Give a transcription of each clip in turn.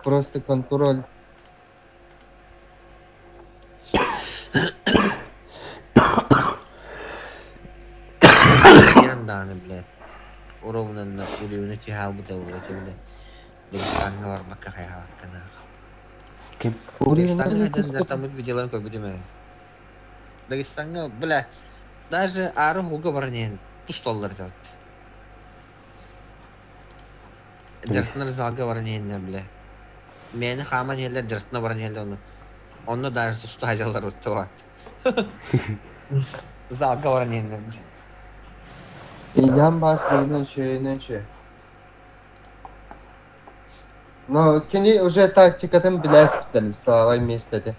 Просто контроль. Кыайан даҕаны, блядь, уровнанна үлүбүнэ түһэ хаалбыта буолуо бля. Дагестаҥҥа барбакка хайаабакка наах. Ким? Дагестаҥҥа сылдьан дьарыктаммыт видеоларын көрбүтүм ээ. Дагестаҥҥа, бля, даже аара уһулга баран иһэн тусталлар этэ. Дьарыктанар залга баран иһэннэр, бля. Мээнэ хааман иһэллэр, дьарыктана баран иһэллэр онно. Онно даже туста сылдьаллар оттоҕо. Залга баран иһэннэр, бля. Ильям бас дьиҥинэн үчүгэйинэн үчүгэй. Но кини уже тактикатын билээспиттэрин Слава миэстэтэ.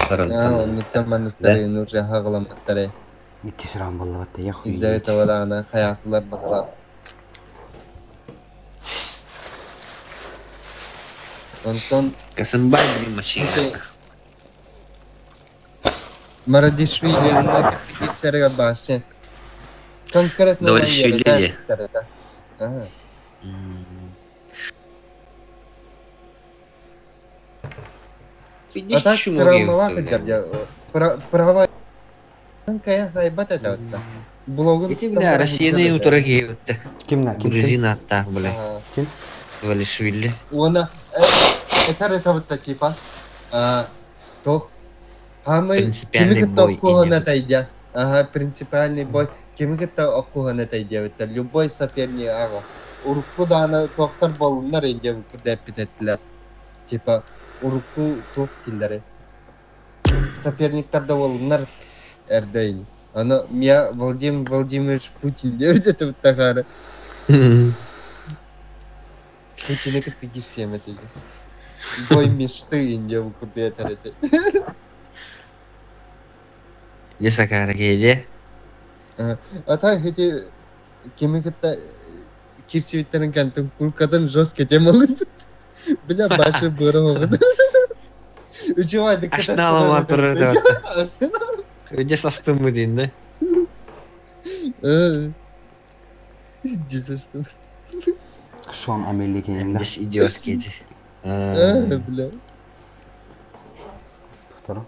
Аа, оннуктан манныктары уже хаҕыламмыттары. Иккис раунд буоллабат я Из-за этого даҕаны хайаатылар баҕалаах. Онтон Касымбай блин машина. Марадишвили киирсэригэр баасчы. Конкретно Довольшвили. Ага. А так травмалаах сылдьар права кайа хайбат этэ отта. Блогун Ити бля Россияны утары киһи Ким на ким? Грузин аттаах бля. Ким? Валишвили. Уона этэр этабытта типа тох Хамай кими Принципиальный кытта бой оккуһан этайдя. Ага, принципиальный бой. Кими кытта оккуһан этайдиэбиттэр. Любой соперник ага. Урукку дааны туохтар болуннар индия курдэппит этилэр. Типа урукку туох дииллэрий? Соперниктар да буоллуннар эрдэйин. Аны я Владимир Владимирович Путин диэбит этим тахаары. Путины кытта киирсиэм этэ. Бой мечты Индия бу курдук этэр этэ. Дьэ сакаара киһи А так эти кими кытта киирсибиттэрин кэнтин куркатын жестко темалыйбыт. Бля, башы быара оҕуду. Үчүгэй Арсеналым турар Арсенал. Дьэ састыммыт диин да. Пиздец, что. Шон Амели кининда. Дес идиот киһи. Бля. Второй.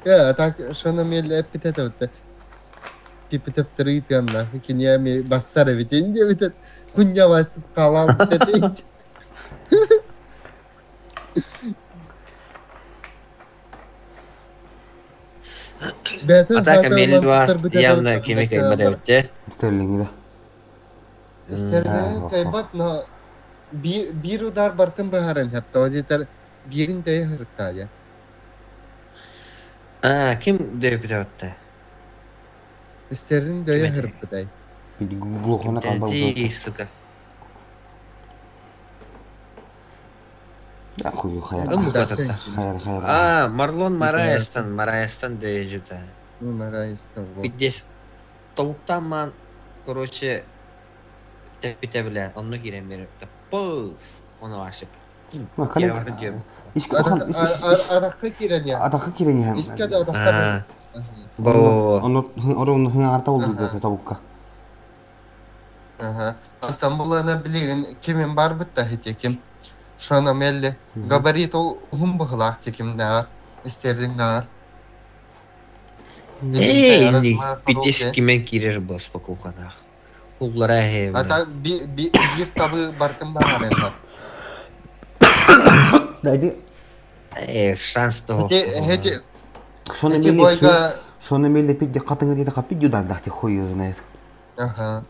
А так Шон Амели эппитет эбитэ. Типа төптөрү ыытыамна. Киниэми бассар эбитин диэбитет. Кунья басып хаалаабыт этэ. Бэйэтин Атака хаата Мели ылан вас туттарбыт этэ явно кими кыайбат эбит дьэ. Стерлинги да. Стерлинги кыайбат, но биир удар бартын быһааран хапта. Ол диэтэр биирин төйө сырыттаайа. А, ким дөйүпүтэ Стерлинг дөйө сырыппытай. Глухона kalбал Ти, сука. Хую хайр. Хайр хайр. А, Марлон Мараестан, Мараестан дөйүжүтэ. Ну, Мараестан. Пиздец. Тобуктан ман, короче, тэппитэ бля, онно киирэн биэрбитэ. Пыс! Ону ашып. Атахха киирэн я. Атахха киирэн иһэн. Искэ да атахха. Бо. Ону орун хыңаарта болду тобукка. Аха. Антон булана билигин кимин барбыт да хите ким. Шона Мелли. Габарит ол уһун быһылаах тикимнээҕэр, истерлиҥнээҕэр. Эй, пиздец кимен киирэр бос покуханаах. Уллара эһэ. А так биир табы бартын баҕарыахха. Да иди. Э, шанс того. Эти Шона эти бойга Шона Мелли пидди хатыңы диде капидди ударда хуй знает. Аха.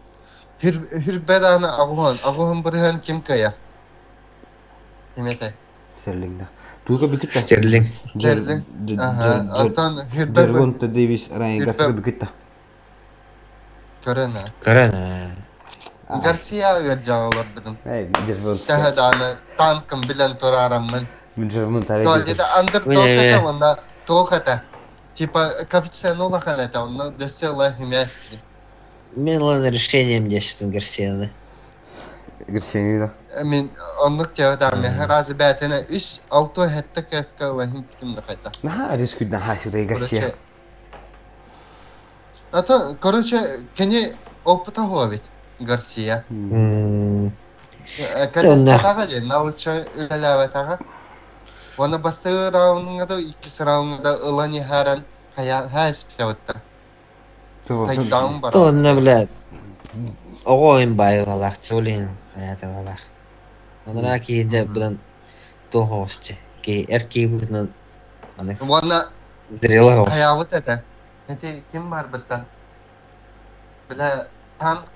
Хүрбэдааны аҕуһан, аҕуһан бырыһан ким кыайар? Ким этэй? Стерлинг да. Туга бүкүтэ. Стерлинг. Стерлинг. Аха. Оттон Хирбе Джервонта Дэвис Райан Хирбе Гарсия бүкүтэ. көрөн аа. Көрөн аа. Гарсия ыалдьаҕа олорбутум. Эй, Джервонта. Төһө даҕаны танкым билэн тураараммын. Джервонта Туалета андердог Мин этэ эмиэ. уонна туох этэ. Типа коэффициент улахан этэ, онно дөссө ыла химяспи. Мин ылан решением диэччитим Гарсияны. Гарсияны да. Мин оннук диэбэтээҕим разы бээтинэ үс алты сэттэ кфк ылаһын ким да хайта. Наһаа рискүйдэн хаашыдай Гарсия. Короче, а то, короче, кини опыта хуа ведь Гарсия. Онна Кэлэспэтэҕэ дии, налычча үлэлээбэтэҕэ. Уонна бастакы раундҥа да, иккис раундҥа да ылан иһэрэн хайа испэбиттэр. Тайдаун Онно бараабыта. блядь оҕо ойун баайылаах чулин хайаатабалаах. Анараа киһитэ быдан туох оҕусчу киһи эр киһи быһыытынан аны Уонна зрелый оҕус. хайаабыт этэ. Ити ким барбыттан? Бile танк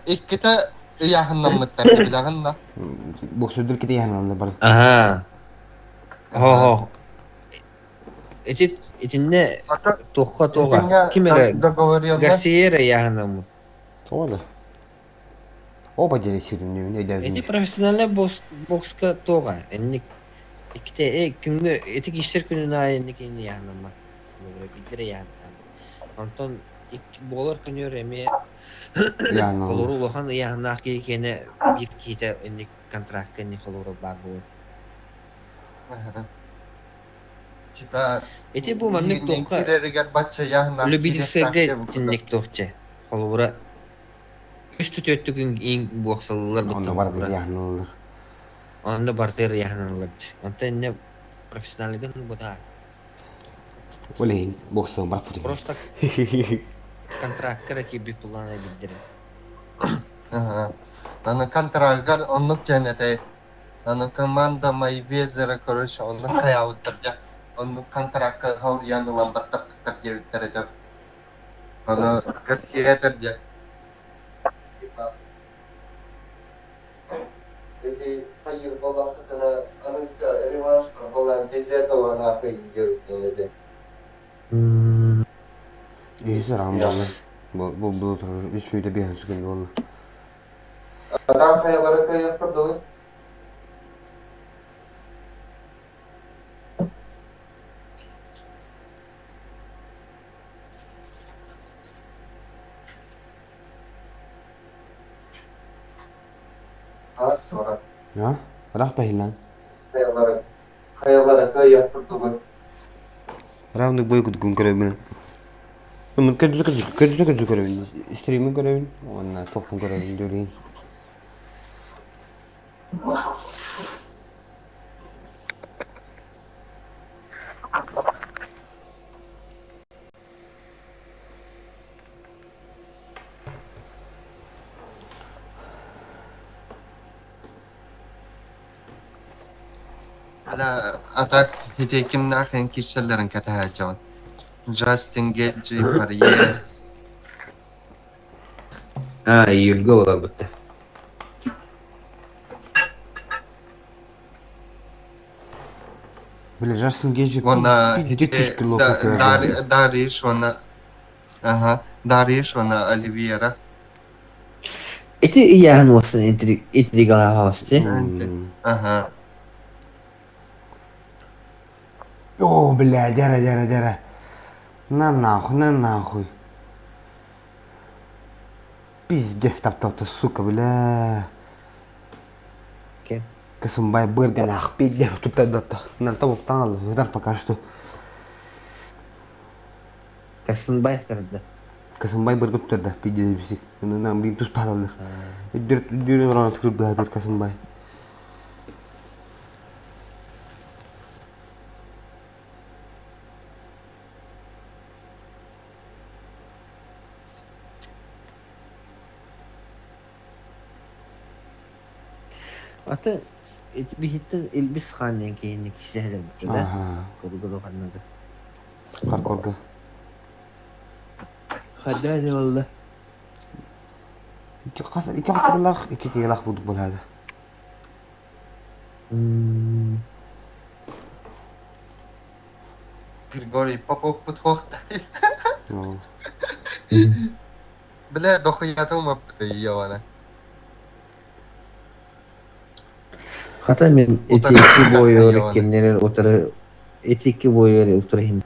иккитэ ыйааһыннаммыттар билэҕин да? Боксердер кити яһын бар. Аhaa. Аха. Хо-хо. Ити итиннэ Ата туохха туоҕа итинҥэ ким эрэ договоренность Гарсия эрэ ыйааһынаммыт. Ола. Оба деле сирим не Ити өйдөөбүн. профессиональнай бокска туоҕа инник иккитэ күҥҥэ ити киирсэр күнүн аайы инник ыйааһынаммат. Биирдэ ыйааһынаммат. Онтон икки буолар күнүгэр эмиэ Яһын холорук улахан ыйааһыннаах киһи киэнэ биир киһитэ инник контракка инник холорук баар буолар. Типа Ити бу маннык биһигинниин туохха киирэригэр бачча ыйааһыннаах киириэхтээх любительскайга диэбит курдук. итинник туох дьэ холобура үс түтүөттүгүн иин буохсаллар Онно быттан бар холобура яһын онно бартыыр ыйааһыналлар онтон иннэ профессионалгын бутаа Ол иһин боксаҕа барбытым. просто контракка эрэ киирбит буоллаҕына билдэрин Аха. Аны контрагар оннук диэн этэй. Аны команда Майвезера, короче, оннук хайаабыттар дьэ. Оннук контракка хауруйан ылан баттаппыттар диэбиттэр этэ. Аны Гарсия этэр дьэ. Типа, эти хайыр буоллахпытына, аныска реванш буолан без этого нахуй диэбитин этэ. Үһүс раунд Гарсия. буолла. Бу бу бу үс мүнүүтэ биэс секунда буолла. Адам хайалара кыайыах курдугуй? Аас суора. А? Ыраах баһыллан. Хайалара хайалара кыайыах курдугуй? Раундык бой кутгун көрөбүн. Мын көрдү көрдү көрдү көрдү көрөбүн. Стримин көрөбүн. Уонна тохпун көрөбүн дөрүн. Hala а так ити кимнаах эн киирсэллэрин кэтэһээччэҕин. Джастин Геджи, Парье, А, июльга буоларбыт Бля, Джастин Гейджи уонна пиздец ити түс кило көтөрдө. Дариш уонна аха Дариш уонна Оливьера. Ити ыйааһын уостан интригалаах Аха. О, бля, дяра, дяра, дяра. На нахуй, на нахуй. Пиздец таптал сука, бля. Кем? Касымбай бырганах пиздец тут Нарта Удар пока что. Касынбаев тарда. Касымбай быргы туттарда пиздец бисик. Нам бин тусталалар. Дүр дүр раунд кырбыһатыр Касымбай. Аты биһиттен Илбис хаан диэн киһини кисе сылдьыбыт да Ага. Кургуду ханнада. Харкорга. Хадаа буолла. Икки хас икки хатырлах, икки киилах будук булады. Григорий Попов туохтай? Бля, дохуята умаппыта Иоанна. Хата мин ити икки буойугар кинилэр утары ити икки буойугар утары иһин.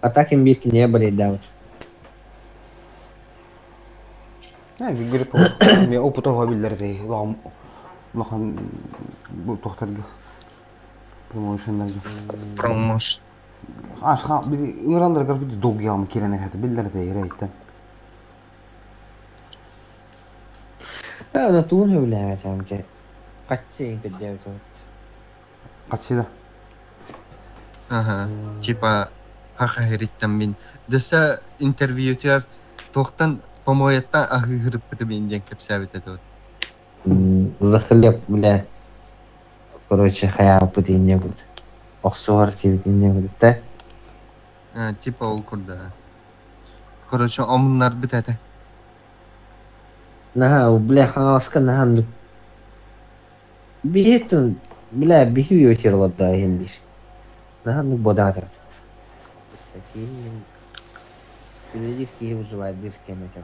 А так им биир кинигэ балейдаабыт. Григорий Попов мен опыта оһо биллэр этэй улахан улахан бу тохтарга промоушеннарга Промош. Ашха ыҥыралларыгар бит долгуйаҕым киирэн эрэ биллэр этэй эрэйтэн. Ана туун сөбүлээбэтим дьэ. Хаччы көрдөөбүт. Хаччы да. Ага, типа хахаһыриттан мин дөсө интервьютугар туохтан помояттан аһыыһырыппытым ин диэн кэпсээбит этэ. За хлеб, бля. Короче, хайааппыт инньэ будет. Охсуһар тиэбит инньэ будет да? Типа ол курдуга. Короче, омуннарбыт этэ. Наһаа, бля, Хаҥаласка наһаа биһиттэн, бля, биһи үйэтигэр олордо иһин диир. Наһаа оннук бодаатар. Такие үлэлиир киһи выживает диир кэм этэ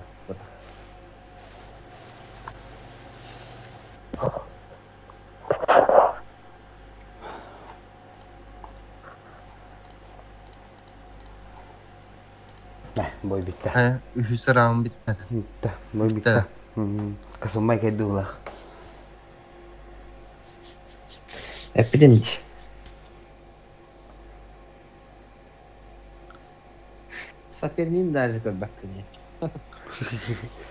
Бой бүттэ. Үһүс раунд бүттэ. Бүттэ. Бой бүттэ. Касыммай кэлдилэр. Эппитим дии. Сопернин даже көрбөккүн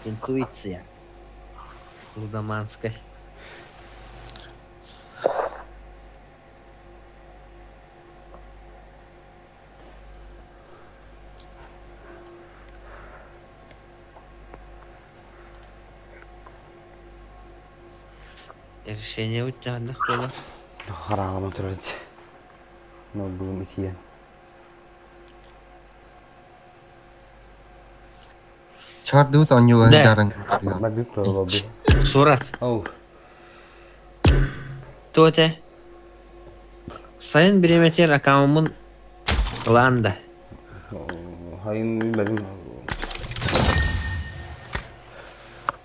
Интуиция. Лудоманскай. Решение утяных было. Хараҕым турар ноутбугум итийэн. Чардыбыт оонньууларын Да. дьааран Бардык туолобу. Сурат. Оу. Туоте. Сайын бириэмэтигэр аккауммун ылаан да. Хайын билбэтим.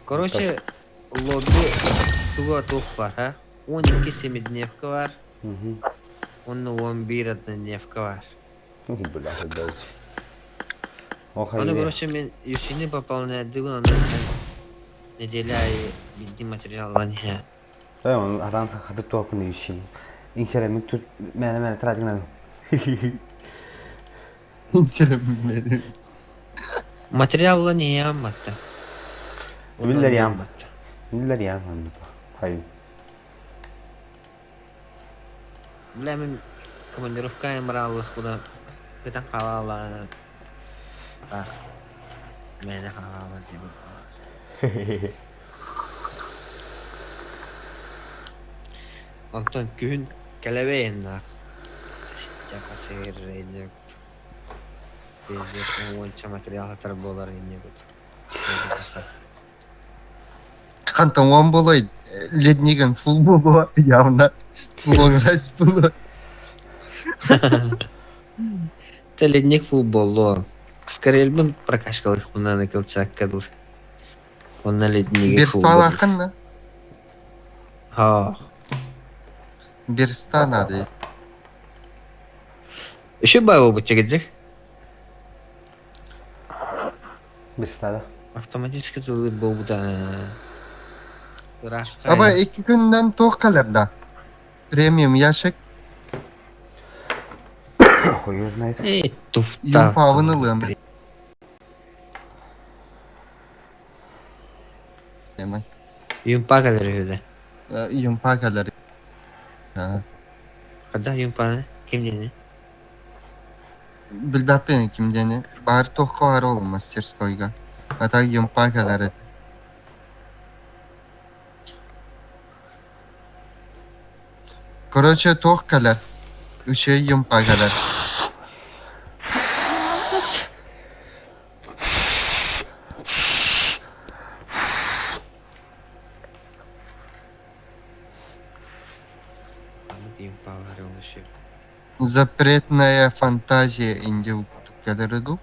Короче, лобби туга туох бар, а? 12 семидневка бар, уонна 11 однодневка бар. Бля, дальше. Ону, короче, мин юсини пополняйдыбын, онон неделя аайы биирдии материаллан иһэ. Ой, атаан хатык туоппун юсин. Иҥсэрэммин тут мээнэ-мээнэ тратигнадым. Инсэрэммин. Материаллан иһиэҕим батта. Биллэр ям. Биллэр ям Хайын. Бля, мин командировка барааллахпына кытан хаалаалаан таах мээнэ хаалаалар диэбит Онтон күһүн кэлэбэйэннаах уонча материал хатар буолар иннибит Хантан уон буолуой леднигин фул буолуо явно фулоҥырас буолуо. Тэ ледник фул буолуо. Скорельбын прокачкалыахпына кылчаакка дыл. Онно ледниги фул буолуо. Берсталааххын да? Haa. Берста надо. Үчү баа буолбут чэгидик. Быстада. Автоматически тылы буолбута ыраах Аба хайа. икки күнүнэн туох кэлэр да? Премиум ящик Хуй знает. Эй, туфта. юнпаабын ылыам. Юнпа кэлэр үһү да. Юнпа кэлэр. Когда юнпаны? Ким диэни? Билбэппин ким диэни. Баар туохха баар ол мастерскойга. А так юнпа кэлэр этэ. Короче, туох кэлэр? Үчүгэй юнпа кэлэр. Запретная фантазия инде кэлэрэ дуу?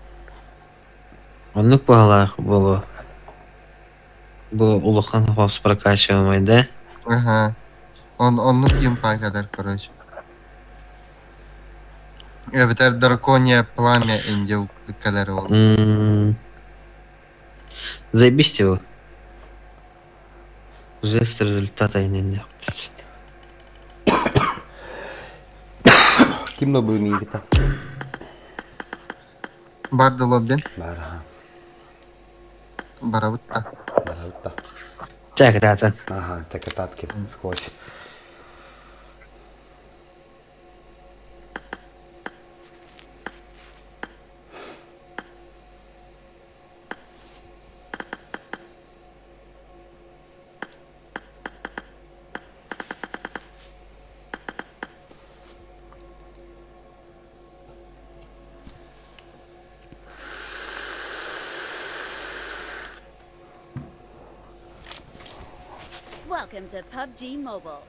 Оннук баҕалаах буолуо. Бу улахан хос прокачиваемый да? Аха. Он оннук геймплей кэлэр, короче. Эбэтэр Драконье пламя инде кэлэр ол. Заебись его. Жест результата иннинэ. Ким да миигита? Бар да лоббин. Бар аха. Барабыт да. Барабыт да. Так, да, Ага, так татки сквозь. Welcome to PUBG Mobile.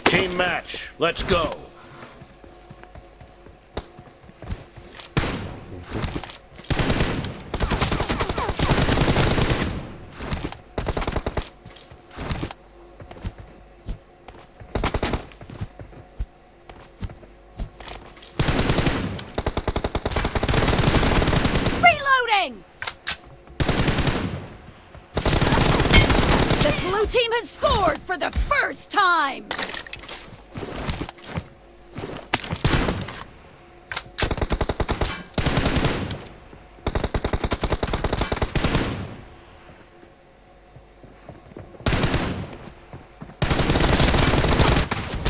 Team match. Let's go. Reloading! The blue team has scored for the first time!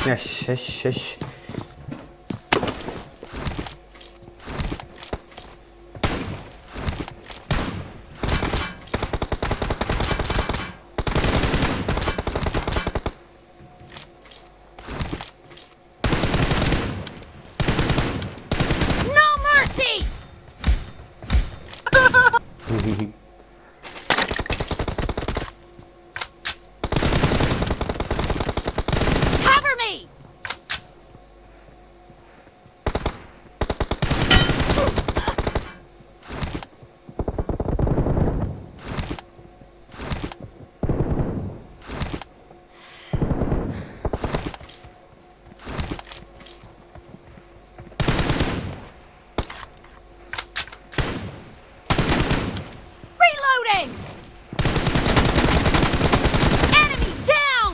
Эш, эш, эш. No mercy! Cover me! Reloading! Enemy down!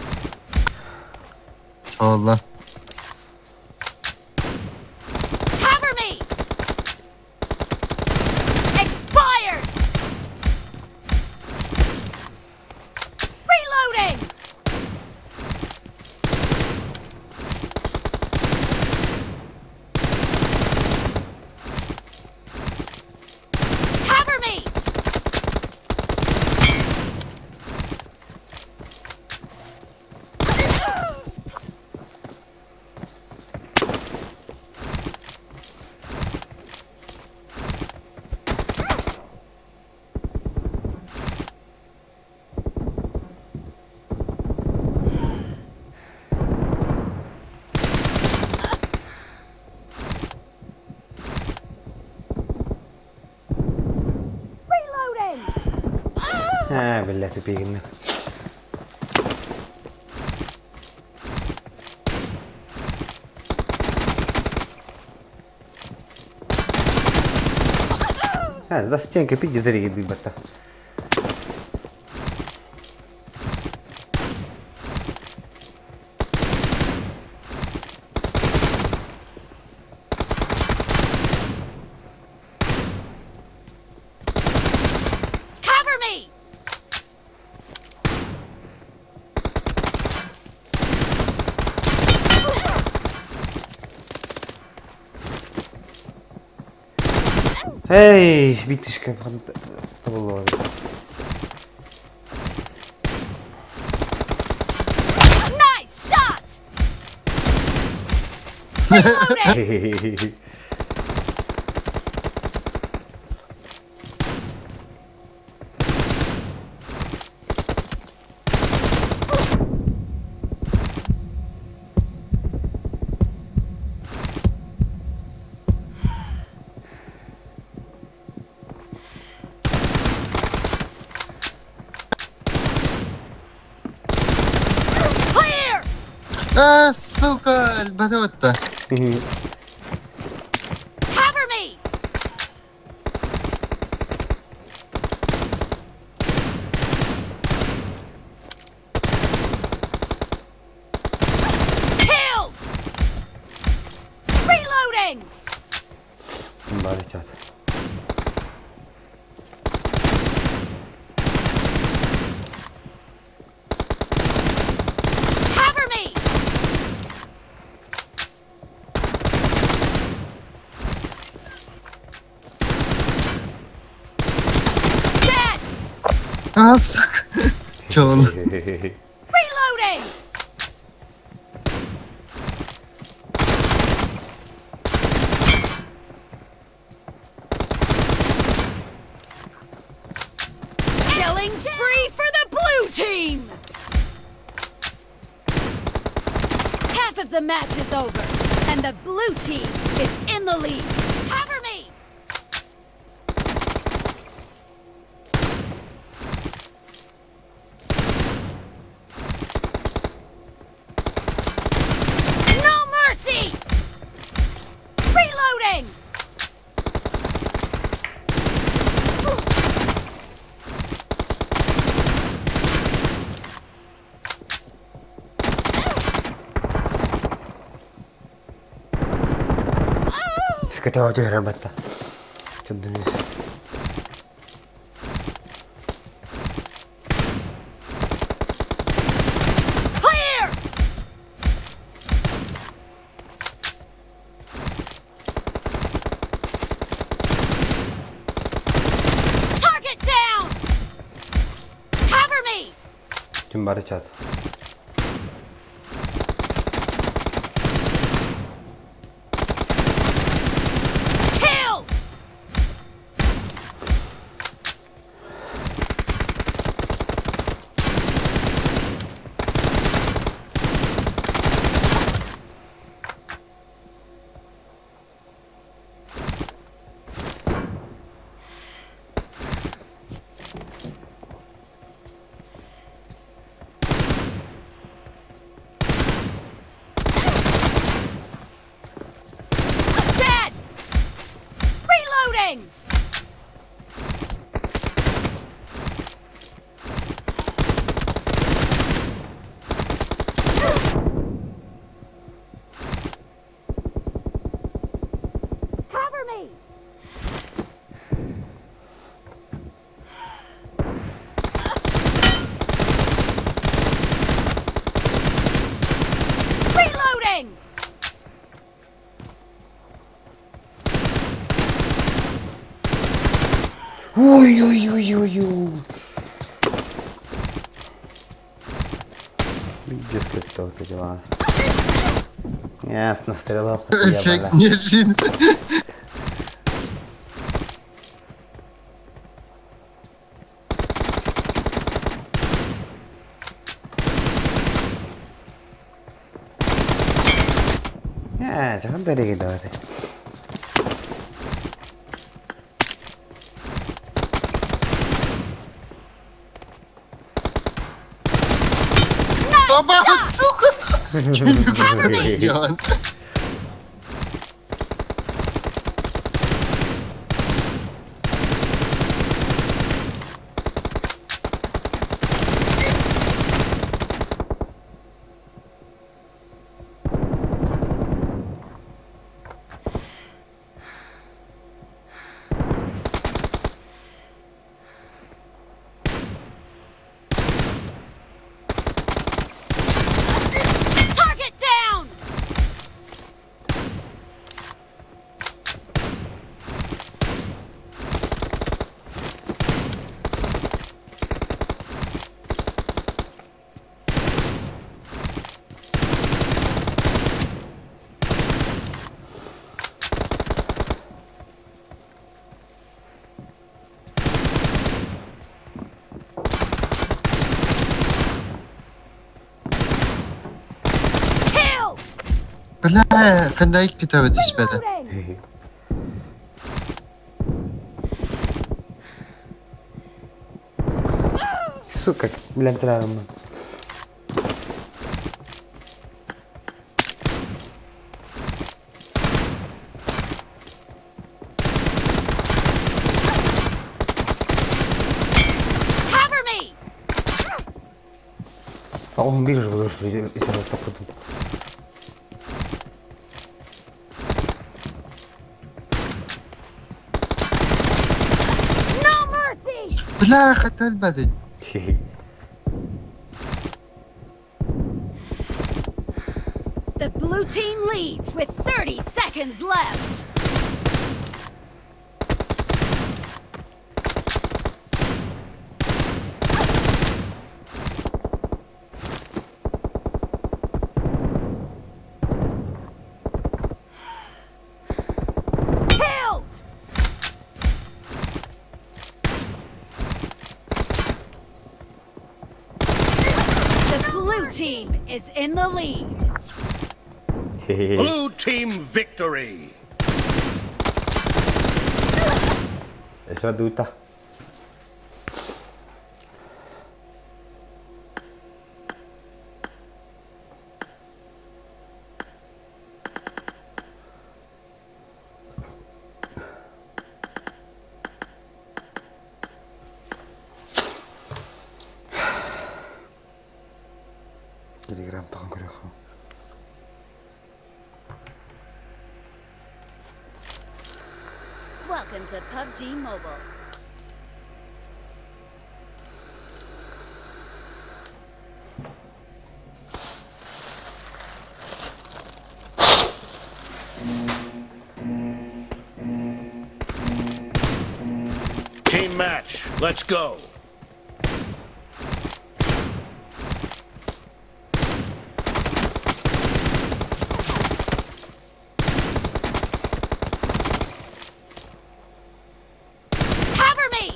Ола. Cover me! Expired! Reloading! Cover me! Reloading! Ээ, биллэ тупигин. Э, да стенка пиздец бата. Cover me! Эй, битишка было. Nice shot! Reloading! Clear! А, сука, элбэтэ Cover me! Killed! Reloading! Бары чат. Cover me! Dead! А, сука. Чон. Reloading! Killing spree for the blue team! Half of the match is over, and the blue team is in the lead. Cover me! No mercy! Reloading! Скотава түһэрэ батта. Чуддунус. Clear! Target down! Cover me! Ким бары чат. Killed! Dead! Reloading! Cover me! Reloading! Ой-ой-ой-ой-ой. Видишь, как это дела. Ясно, стрела Эффект неожиданности. Ya, jangan tadi gitu. Баба, сука! Cover me! Ян. Target down! Бля, ханна икки төбө түспэтэ. Reloading! Сука, билэн турарым. Cover me! 11 жыл топпутум. No mercy! Бля, хата өлбөтүн. The blue team leads with 30 seconds left. Killed! The blue team is in the lead. Blue team victory. Eso duta. Телеграм тагын көрөккө. Welcome to PUBG Mobile. Team match. Let's go. Cover me!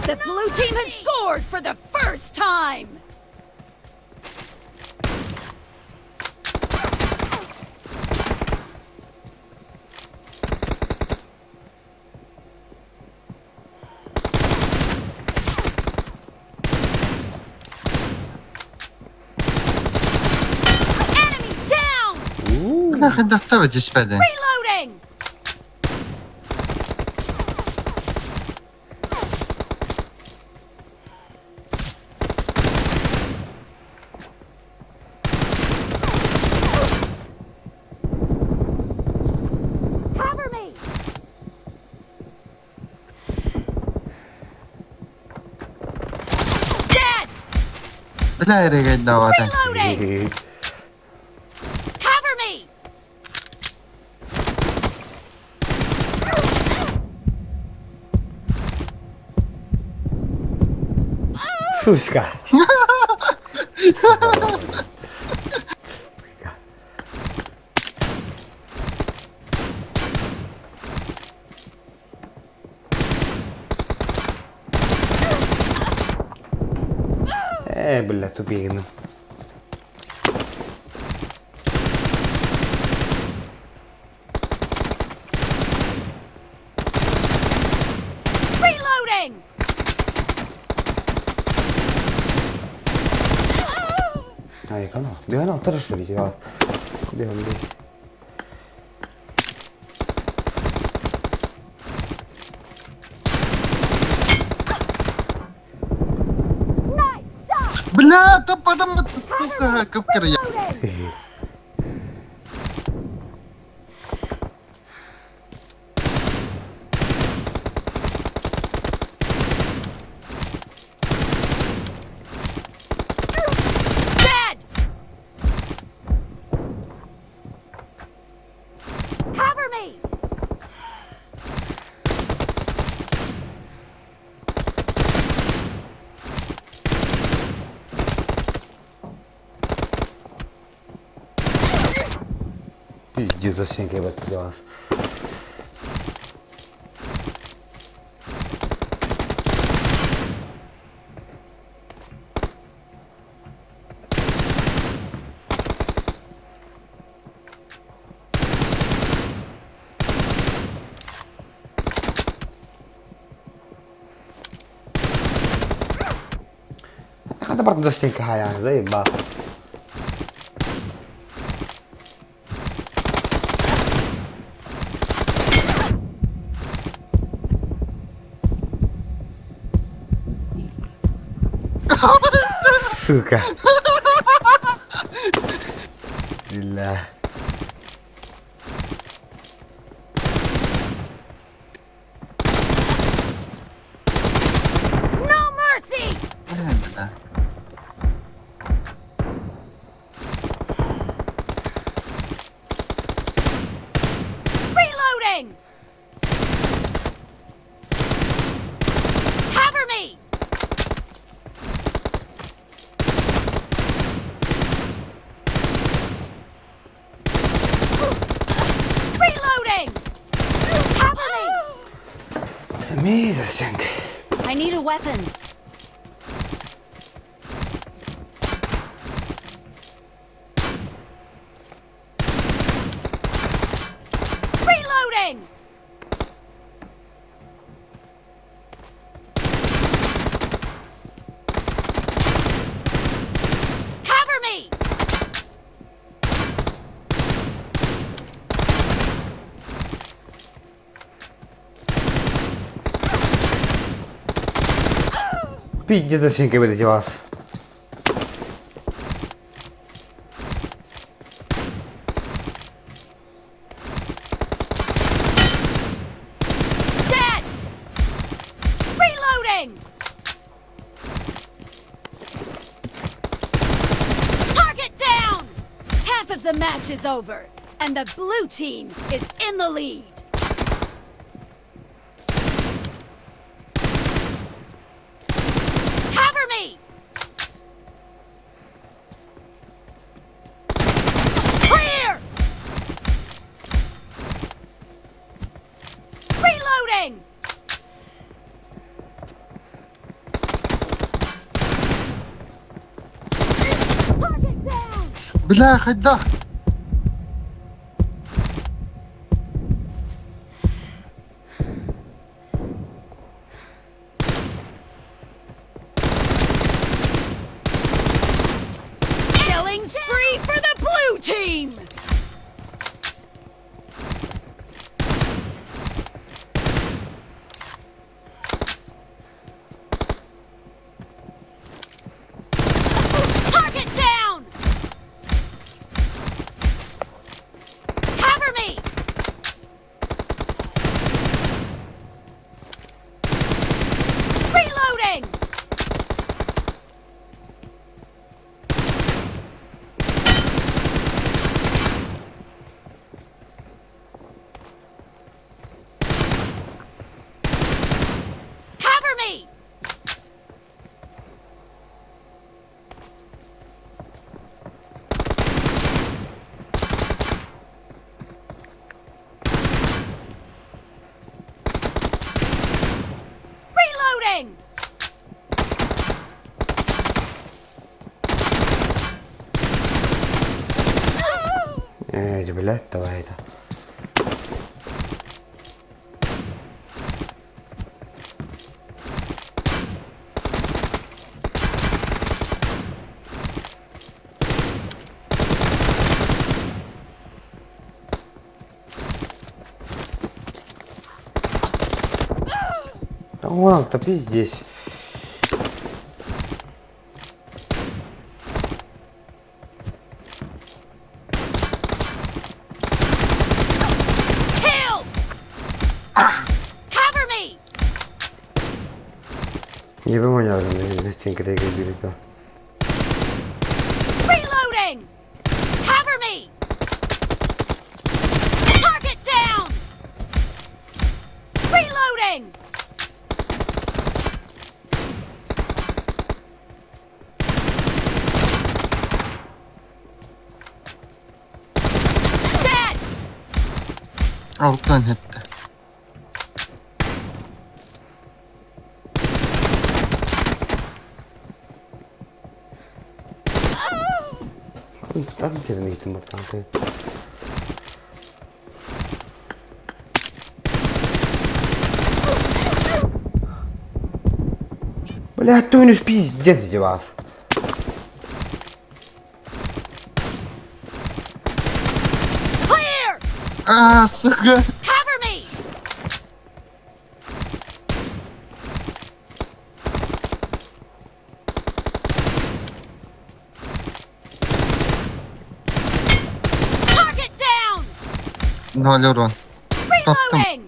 The blue team has scored for the first time! Enemy down! Бля, ханна төбө түспэтин. Reloading! Cover me! Dead! Бля, эрэгэннавата. Reloading! Cover me! Сучка. Э, бля, тупигин. Reloading! Ай, канал. Бегана, что ли, я. Беган, беган. Nice shot! Бля, там подам, сука, кыпкыр я. Reloading! Dead! Cover me! Пиздец, зачем я это делал? Это барытын застенка хаайаан, заебал. Сука. Бля. No mercy! Да. Reloading! Cover me! Reloading! Cover me! Amazing. I need a weapon. Reloading! Cover me! Пиздец, застенка эти вас. Dead! Reloading! Target down! Half of the match is over, and the blue team is in the lead. Cover me! Clear! Reloading! Target down! Бля, хайдах. Killing spree for the blue team! Target down! Cover me! Reloading! Cover me! Reloading! Ээ, блядь, давай это. Да вон, топи здесь. Killed! Cover me! Не понял, застенка да. Reloading! Cover me! Target down! Reloading! Dead! Алтан эттэ. Атын сирин иһитим баттаан Бля, тунус пиздец вас. А, сука! Cover me! Target down! Ноль урон. Топтум. Reloading!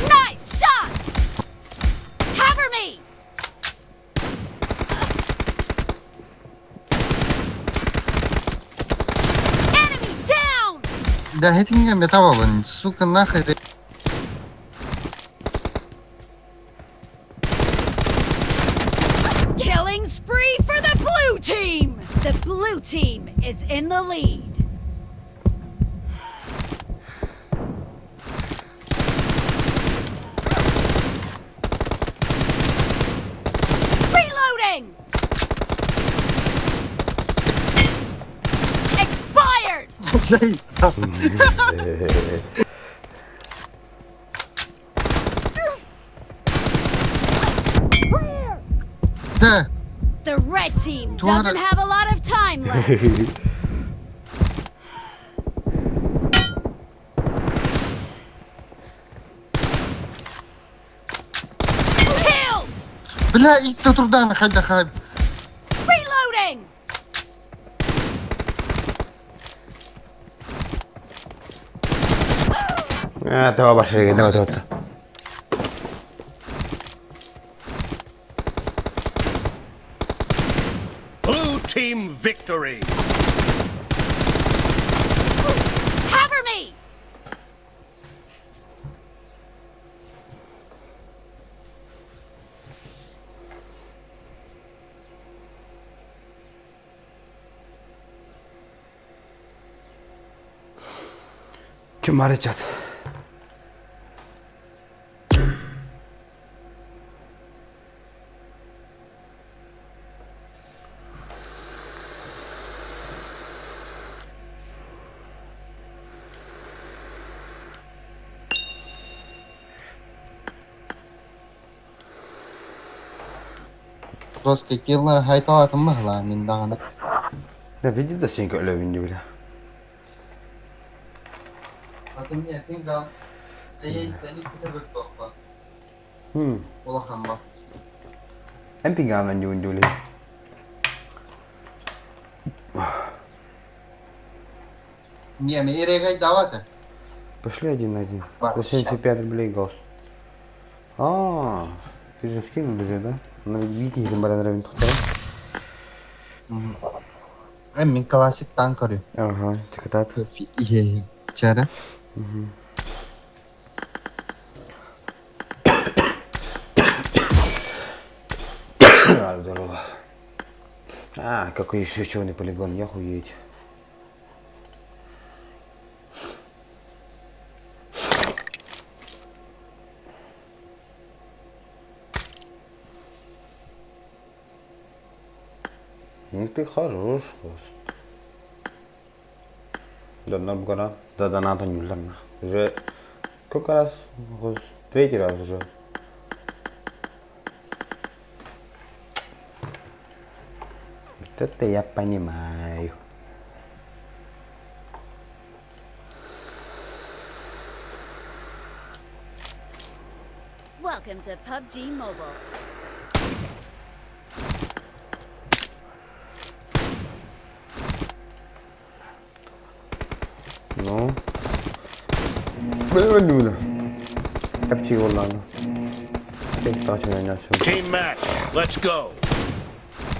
Nice shot! Cover me! Enemy down! Да хитинге метабабын, сука, нахуй ты. Killing spree for the blue team! The blue team is in the lead. Reloading! Expired! Да, The red team Туара- doesn't have a lot of time left. Killed! бля, икки турдан хайда хай. Reloading! Аа тоо баш хэрэг нэ тоо. Blue team victory. Cover me! Ким арычат? Жесткий киллер хайталатын баһылаа мин даҕаны. Да видит за сенька өлөбүн бля. Атын не пинга. Эй, тани китебек тохпа. Хм. Улахан ба. Эн пингаанан дьуун дьули. Не, ми ирегай давата. Пошли один на один. Ладно, За 75 рублей гос. А, ты же скинул уже, да? Ну, видите, там баран Эн мин классик танк көрү. Ага, тикатат. Ие, чара. Здорово. А, какой еще черный полигон, я хуеть. Ну ты хорош, хост. Да, набгара. Да, доната не Уже сколько раз? Хост? Третий раз уже. Вот это я понимаю. Welcome to PUBG Mobile. Ну. Тапчи والله. Team match. Let's go.